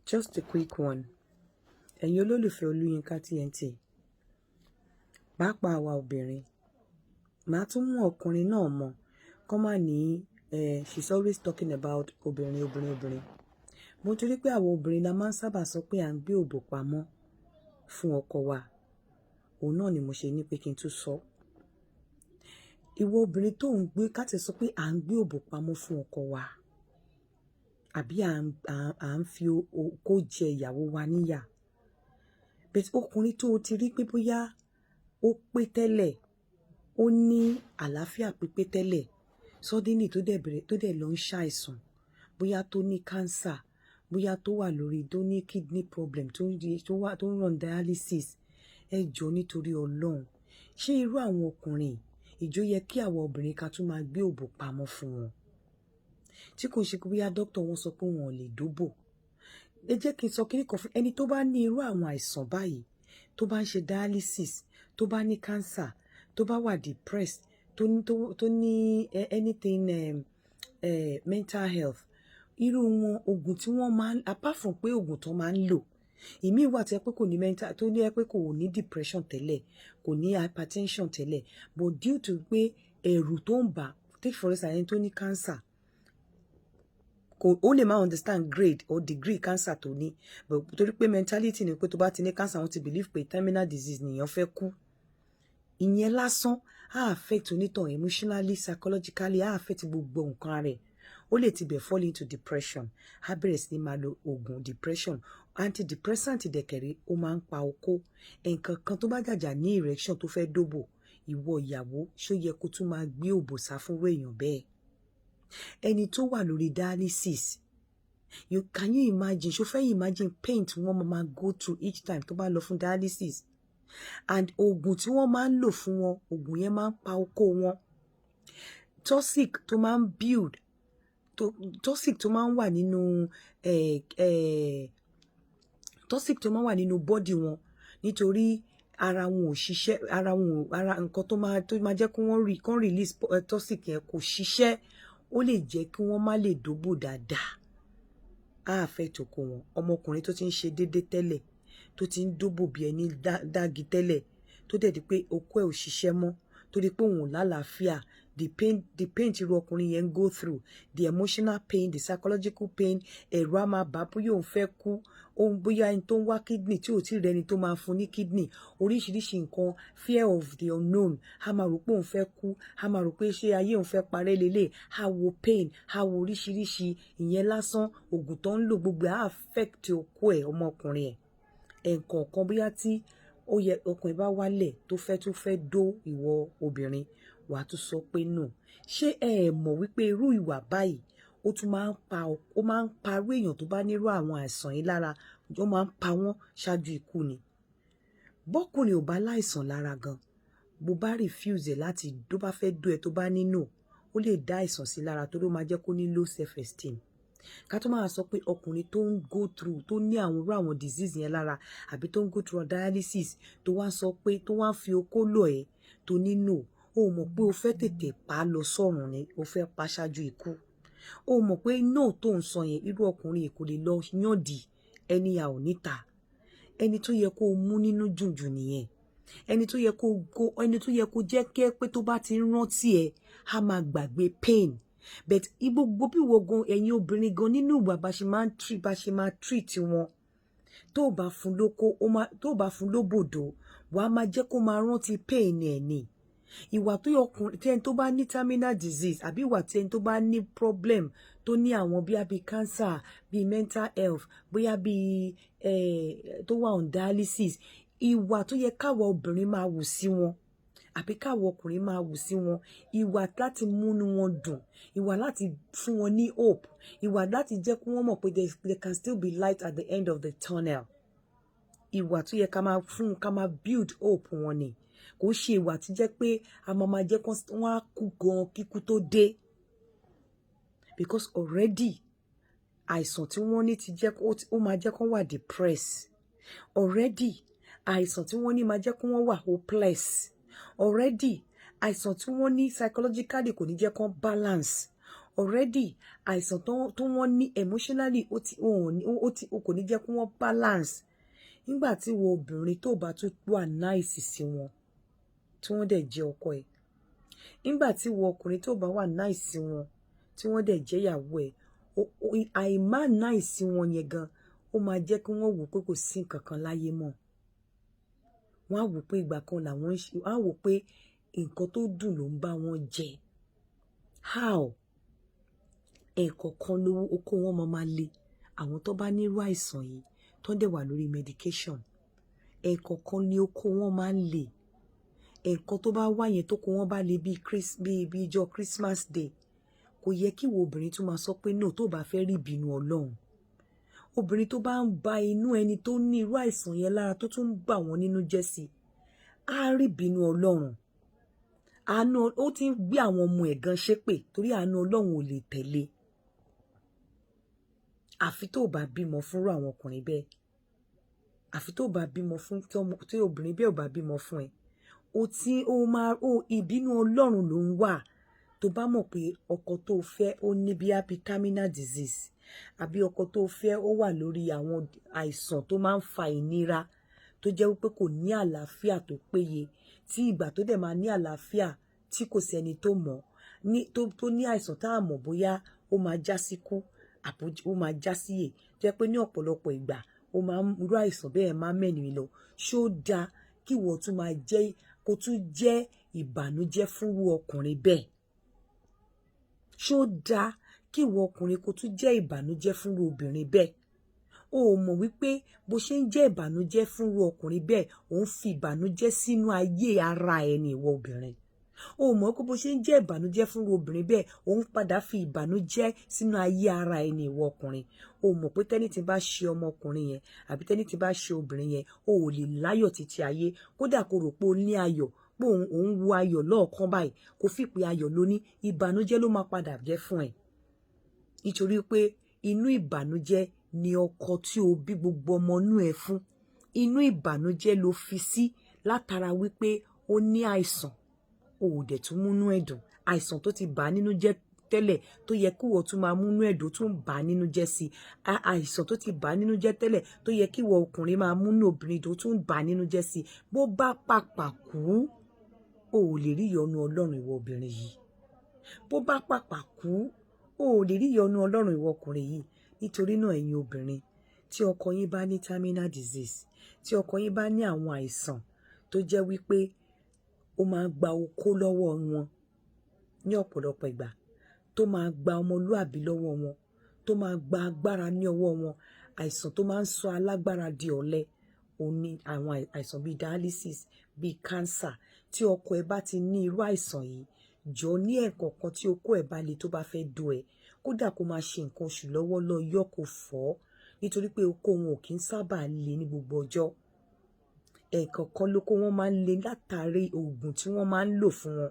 Just a quick one. Ẹ̀yin olólùfẹ́ Olúyinká TNT, pàápàá àwa obìnrin, màá tún mú ọkùnrin náà mọ̀ kọ́ má ní she's always talking about obìnrin, obìnrin, obìnrin. Mo torí pé àwọn obìnrin la máa ń sábà sọ pé à ń gbé òbò pamọ́ fún ọkọ wa. Òun náà ni mo ṣe ní pé kí n tún sọ. Ìwọ obìnrin tó ń gbé, ká ti sọ pé à ń gbé òbò pamọ́ fún ọkọ wa, àbí à ń fi okó jẹ ìyàwó wa níyà. But ọkùnrin tó ti rí pé bóyá ó pé tẹ́lẹ̀, ó ní àlàáfíà pípé tẹ́lẹ̀, suddenly tó dẹ̀ bẹ̀rẹ̀, tó dẹ̀ lọ ń ṣàìsàn, bóyá tó ní cancer, bóyá tó wà lórí, tó ní kidney problem, tó wà, tó ń run dialysis, ẹ jọ̀ọ́, nítorí Ọlọ́run, ṣé irú àwọn ọkùnrin ìjọ yẹ kí àwọn obìnrin ká tún máa gbé òbò pamọ́ fún wọn, tí kò ṣe pé bóyá dókítà wọn sọ pé wọn ò lè dóbò? Ẹ jẹ́ kí n sọ kíní kan fún ẹni tó bá ní irú àwọn àìsàn báyìí, tó bá ń ṣe dialysis, tó bá ní cancer, tó bá wà depressed, tó ní anything mental health, irú wọn, oògùn tí wọ́n máa ń, apart from pé oògùn tó máa ń lò, ìmíì wà tó yẹ pé kò ní mental, tó ní yẹ pé kò ní depression tẹ́lẹ̀, kò ní hypertension tẹ́lẹ̀, but due to pé ẹ̀rù tó ń bà. Take for instance, ẹni tó ní cancer, kò ó lè má understand grade or degree cancer tó ní, but torí pé mentality ni pé tó bá ti ní cancer, wọ́n ti believe pé terminal disease nìyẹn, fẹ́ kú. Ìyẹn lásán á affect onítàn emotionally, psychologically, á affect gbogbo nǹkan rẹ̀. Ó lè ti bẹ̀ fall into depression, á bẹ̀rẹ̀ sí ní máa lo oògùn depression, antidepressant. Dẹ̀kẹ̀rẹ̀, ó máa ń pa okó. Nǹkan kan tó bá jàjà ní erection tó fẹ́ dóbò, ìwọ ìyàwó, ṣó yẹ kó tún máa gbé òbò sá fún èèyàn bẹ́ẹ̀? Ẹni tó wà lórí dialysis, you imagine? Ṣó fẹ́ imagine pain tí wọ́n máa go through each time tó bá lọ fún dialysis? And oògùn tí wọ́n máa ń lò fún wọn, oògùn yẹn máa ń pa okó wọn. Toxic tó máa ń build to, toxic tó máa ń wà nínú toxic tó máa ń wà nínú body wọn, nítorí ara wọn ò ṣiṣẹ́, ara wọn ò, ara nǹkan tó máa jẹ́ kí wọ́n rí kán release toxic yẹn kò ṣiṣẹ́. Ó lè jẹ́ kí wọ́n má lè dóbò dáadáa, á affect okó wọn. Ọmọkùnrin tó ti ń ṣe déédé tẹ́lẹ̀, tó ti ń dóbò bí ẹni dági tẹ́lẹ̀, tó dẹ̀ di pé okó ẹ̀ ò ṣiṣẹ́ mọ́, tó di pé òun ò lálàáfíà, the pain tí irú ọkùnrin yẹn ń go through, the emotional pain, the psychological pain, ẹ̀rù á máa bà bóyá òun fẹ́ kú, òun bóyá ẹni tó ń wá kidney tí ò tí ì rẹni tó máa fún ní kidney, oríṣiríṣi nǹkan, fear of the unknown, á máa rò pé òun fẹ́ kú, á máa rò pé ṣé ayé òun fẹ́ parẹ́ lélẹ̀, á wo pain, á wo oríṣiríṣi. Ìyẹn lásán, oògùn tó ń lò, gbogbo ẹ̀ á affect okó ẹ̀. Ọmọkùnrin ẹ̀, ẹ̀ǹkọ̀ọ̀kan bóyá tí ó yẹ ọkùnrin bá wálẹ̀ tó fẹ́ dó ìwọ obìnrin, wàá tún sọ pé no. Ṣé ẹ mọ̀ wípé irú ìwà báyìí, ó tún máa ń pa, ó máa ń parú èèyàn tó bá nírú àwọn àìsàn yìí lára, ó máa ń pa wọ́n ṣáájú ikú ni? Bọ́kùnrin ò bá láìsàn lára gan, bó bá refuse ẹ̀ láti tó bá fẹ́ dó ẹ, tó bá ní no, ó lè dá àìsàn sí lára, tó ló máa jẹ́ kó ní low self esteem. Ká tó máa sọ pé ọkùnrin tó ń go through, tó ní àwọn irú àwọn disease yẹn lára, àbí tó ń go through dialysis, tó wá sọ pé, tó wá ń fi okó lọ̀ ẹ́, tó ní no, ó mọ̀ pé o fẹ́ tètè pa á lọ sọ́run ni, o fẹ́ pa ṣáájú ikú. Ó mọ̀ pé no tó ń sọ yẹn, irú ọkùnrin kò lè lọ yànjú ẹni à ò níta. Ẹni tó yẹ kó mú nínú jùnjù nìyẹn. Ẹni tó yẹ kó jẹ́ kí pé tó bá ti ń rántí ẹ, á máa gbàgbé pain. But gbogbo bí wo gan, ẹ̀yin obìnrin gan, nínú ìwà bá ṣe máa ń treat, bá ṣe máa treat wọn, tó bá fún lóko, ó máa, tó bá fún lóbòdò, wàá máa jẹ́ kó máa rántí pain ẹ̀ ni. Ìwà tó yẹ ọkùnrin tí ẹni tó bá ní terminal disease, àbí ìwà tí ẹni tó bá ní problem, tó ní àwọn bíi àbí cancer, bíi mental health, bóyá bíi tó wà on dialysis, ìwà tó yẹ káwa obìnrin máa wù sí wọn, àbí káwa ọkùnrin máa wù sí wọn, ìwà láti múnú wọn dùn, ìwà láti fún wọn ní hope, ìwà láti jẹ́ kí wọ́n mọ̀ pé there can still be light at the end of the tunnel, ìwà tó yẹ ká máa fún, ká máa build hope wọn ni. Kò ṣe ìwà tí jẹ́ pé a máa máa jẹ́ kí wọ́n á kú gan kíkú tó dé, because already àìsàn tí wọ́n ní ti jẹ́ ó máa jẹ́ kó wà depressed already. Àìsàn tí wọ́n ní máa jẹ́ kó wọ́n wà hopeless already. Àìsàn tí wọ́n ní psychologically kò ní jẹ́ kó balance. Already, àìsàn tó wọ́n ní emotionally, ó ti ó ti ó kò ní jẹ́ kí wọ́n balance. Nígbà tí wo obìnrin tó bá tún wà nice sí wọn, tí wọ́n dẹ̀ jẹ́ ọkọ ẹ̀, nígbà tí wo ọkùnrin tó bá wà nice sí wọn, tí wọ́n dẹ̀ jẹ́ ìyàwó ẹ̀, àìmá nice sí wọn yẹn gan, ó máa jẹ́ kí wọ́n wò pé kò sí nǹkan kan láyé mọ́. Wọ́n á wò pé ìgbà kan làwọn ń ṣe, wọ́n á wò pé nǹkan tó dùn ló ń bá wọn jẹ. How? Ẹ̀ẹ̀kọ̀ọ̀kan lówó okó wọn máa le. Àwọn tó bá nírú àìsàn yìí, tó dẹ̀ wà lórí medication, ẹ̀ẹ̀kọ̀ọ̀kan ni okó wọn máa ń le. Ẹ̀ẹ̀kan tó bá wá yẹn, tó kó wọn bá le bíi Chris bíi ijọ́ Christmas Day, kò yẹ kí ìwọ obìnrin tún máa sọ pé no. Tó bá fẹ́ rí ìbínú Ọlọ́run, obìnrin tó bá ń ba inú ẹni tó ní irú àìsàn yẹn lára, tó tún ń bà wọ́n nínú jẹ́ sí, á rí ìbínú Ọlọ́run. Àánú ó ti ń gbé àwọn ọmọ ẹ̀ gan ṣépè, torí àánú Ọlọ́run ò lè tẹ̀lé, àfi tó bá bímọ fúnrú àwọn ọkùnrin bẹ́ẹ̀, àfi tó bá bímọ fún, tí obìnrin bẹ́ẹ̀ ò bá bímọ fún ẹ. Ó tí ó máa ó ìbínú Ọlọ́run ló ń wà. Tó bá mọ̀ pé ọkọ tó fẹ́, ó ní bí happy terminal disease, àbí ọkọ tó fẹ́, ó wà lórí àwọn àìsàn tó máa ń fa ìnira, tó jẹ́ wípé kò ní àlàáfíà tó péye, tí ìgbà tó dẹ̀ máa ní àlàáfíà tí kò sẹ́ni tó mọ̀ ní tó ní àìsàn tá a mọ̀ bóyá ó máa já sí kú àbó ó máa já síyè, tó jẹ́ pé ní ọ̀pọ̀lọpọ̀ ìgbà ó máa ń irú àìsàn bẹ́ẹ̀ máa mẹ́ni lọ, ṣó dáa kí wọ́n tún máa jẹ́ kó tún jẹ́ ìbànújẹ́ fúnrú ọkùnrin bẹ́ẹ̀? Ṣó dáa kí ìwọ ọkùnrin kó tún jẹ́ ìbànújẹ́ fúnrú obìnrin bẹ́ẹ̀? O ò mọ̀ wípé bó ṣe ń jẹ́ ìbànújẹ́ fúnrú ọkùnrin bẹ́ẹ̀, ò ń fi ìbànújẹ́ sínú ayé ara ẹni, ìwọ obìnrin. O mọ̀ pé bó ṣe ń jẹ́ ìbànújẹ́ fúnrú obìnrin bẹ́ẹ̀, ò ń padà fi ìbànújẹ́ sínú ayé ara ẹni, ìwọ ọkùnrin. O mọ̀ pé tẹ́ni tí bá ṣe ọmọkùnrin yẹn, àbí tẹ́ni tí bá ṣe obìnrin yẹn, o ò lè láyọ̀ títí ayé. Kódà kó rò pé o ní ayọ̀, pé òun wo ayọ̀ lọ́ọ̀kan báyìí, kò fi pé ayọ̀ lóní, ìbànújẹ́ ló máa padà jẹ́ fún ẹ, nítorí pé inú ìbànújẹ́ ni ọkọ tí o bí gbogbo ọmọ inú ẹ fún, inú ìbànújẹ́ ló fi sí, látara wípé ó ní àìsàn, o ò dẹ̀ tún múnú ẹ̀ dùn. Àìsàn tó ti bà á nínú jẹ́ tẹ́lẹ̀, tó yẹ kí wọ́n tún máa múnú ẹ̀ dùn, tún bà á nínú jẹ́ sí. Àìsàn tó ti bà á nínú jẹ́ tẹ́lẹ̀, tó yẹ kí wọ́n ọkùnrin máa múnú obìnrin dùn, tún bà á nínú jẹ́ sí. Bó bá pàpà kú, o ò lè rí ìyọ́nú Ọlọ́run, ìwọ obìnrin yìí. Bó bá pàpà kú, o ò lè rí ìyọ́nú Ọlọ́run, ìwọ ọkùnrin yìí. Nítorí náà, ẹ̀yin obìnrin tí ọkọ yín bá ní terminal disease, tí ọkọ yín bá ní àwọn àìsàn tó jẹ́ wípé ó máa gba okó lọ́wọ́ wọn ní ọ̀pọ̀lọpọ̀ ìgbà, tó máa gba ọmọlúàbí lọ́wọ́ wọn, tó máa gba agbára ní ọwọ́ wọn, àìsàn tó máa ń sọ alágbára di ọ̀lẹ, òun ni àwọn àìsàn bíi dialysis, bíi cancer. Tí ọkọ ẹ bá ti ní irú àìsàn yìí, jọ, ní ẹ̀ẹ̀kọ̀ọ̀kan tí okó ẹ̀ bá le, tó bá fẹ́ do ẹ̀, kódà kó máa ṣe nǹkan oṣù lọ́wọ́, lọ yọ kó fọ́, nítorí pé okó wọn ò kí ń sábà le ní gbogbo ọjọ́. Ẹ̀ẹ̀kọ̀ọ̀kan lóko wọn máa ń le látàrí oògùn tí wọ́n máa ń lò fún wọn.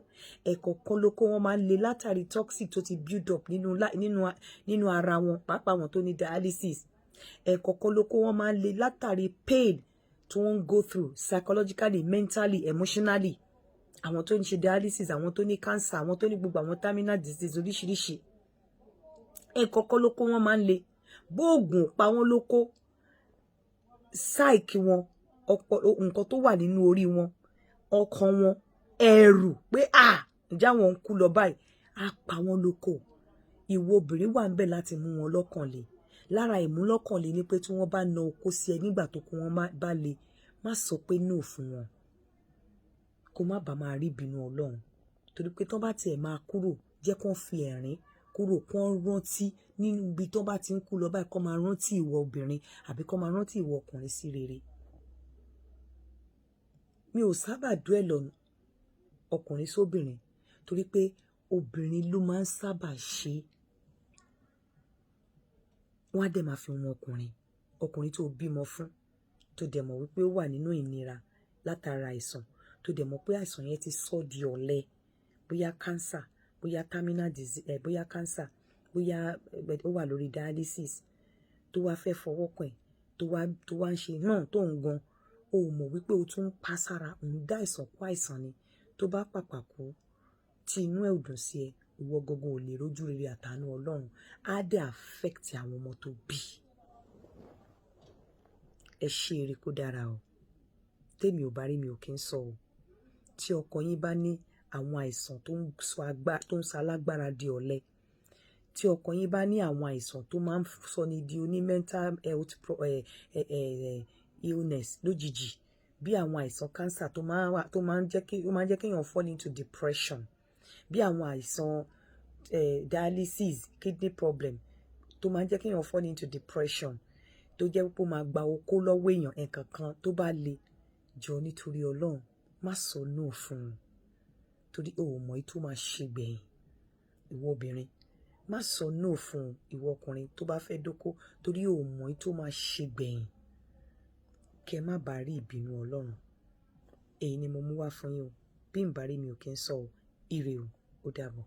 Ẹ̀ẹ̀kọ̀ọ̀kan lóko wọn máa ń le látàrí toxic tó ti build up nínú ara wọn, pàápàá wọn tó ní dialysis. Ẹ̀ẹ̀kọ̀ọ̀kan lóko wọn máa ń le látàrí pain tí wọ́n ń go through psychologically, mentally, emotionally. Àwọn tó ń ṣe dialysis, àwọn tó ní cancer, àwọn tó ní gbogbo àwọn terminal disease oríṣiríṣi, ẹ̀ẹ̀kọ̀ọ̀kan lóko wọn máa ń le. Bóògùn pa wọ́n lóko, psyche wọn, ọ̀pọ̀ nǹkan tó wà nínú orí wọn, ọkàn wọn, ẹ̀rù pé à ǹjẹ́ àwọn ń kú lọ báyìí, á pa wọ́n lóko. Ìwọ obìnrin wà ń bẹ̀ láti mú wọn lọ́kàn le. Lára ìmúlọ́kàn le ni pé tí wọ́n bá na okó sí ẹ nígbà tó kó wọn bá le, má sọ pé no fún wọn, kó má bàa máa rí ìbínú Ọlọ́run, torí pé tán bá tiẹ̀ máa kúrò, jẹ́ kán fi ẹ̀rín kúrò, kán rántí nínú ibi tán bá ti ń kú lọ báyìí, kán máa rántí ìwọ obìnrin àbí kán máa rántí ìwọ ọkùnrin sí rere. Mi ò sábà dwell on ọkùnrin sóbìnrin, torí pé obìnrin ló máa ń sábà ṣe. Wọ́n á dẹ̀ máa fi wọn ọkùnrin, ọkùnrin tó bímọ fún, tó dẹ̀ mọ̀ wípé ó wà nínú ìnira látara àìsàn, tó dẹ̀ mọ̀ pé àìsàn yẹn ti sọ di ọ̀lẹ, bóyá cancer, bóyá terminal disease, bóyá cancer, bóyá ó wà lórí dialysis, tó wá fẹ́ fọwọ́ kàn ẹ́, tó wá ń ṣe náà tó ń gan, o mọ̀ wípé o tún ń pa sára, òun dá àìsàn kó àìsàn ni. Tó bá pàpà kú tí inú ẹ̀ ò dùn sí ẹ. Ìwọ gangan ò lè rójú rere àtàánú Ọlọ́run. Á dẹ̀ affect àwọn ọmọ tó bí. Ẹ ṣe eré kó dára o. Tèmi ò bá rí, mi ò kí ń sọ o. Tí ọkọ yín bá ní àwọn àìsàn tó ń sọ alágbára di ọ̀lẹ, tí ọkọ yín bá ní àwọn àìsàn tó máa ń sọ ni di oní mental health illness lójijì, bí àwọn àìsàn cancer tó máa ń jẹ́ kéèyàn fall into depression, bí àwọn àìsàn dialysis, kidney problem tó máa ń jẹ́ kéèyàn fall into depression, tó jẹ́ pé ó máa gba okó lọ́wọ́ èèyàn ẹ̀ẹ̀kan kan tó bá le jọ, nítorí Ọlọ́run, má sọ no fún un, torí o ò mọ̀ èyí tó máa ṣe gbẹ̀yìn. Ìwọ obìnrin, má sọ no fún ìwọ ọkùnrin tó bá fẹ́ dóko, torí o ò mọ̀ èyí tó máa ṣe gbẹ̀yìn. Kẹ má bàa rí ìbínú Ọlọ́run. Èyí ni mo mú wá fún yín o. Bí n bá rí, mi ò kí ń sọ o. Ire o, ó dàbọ̀.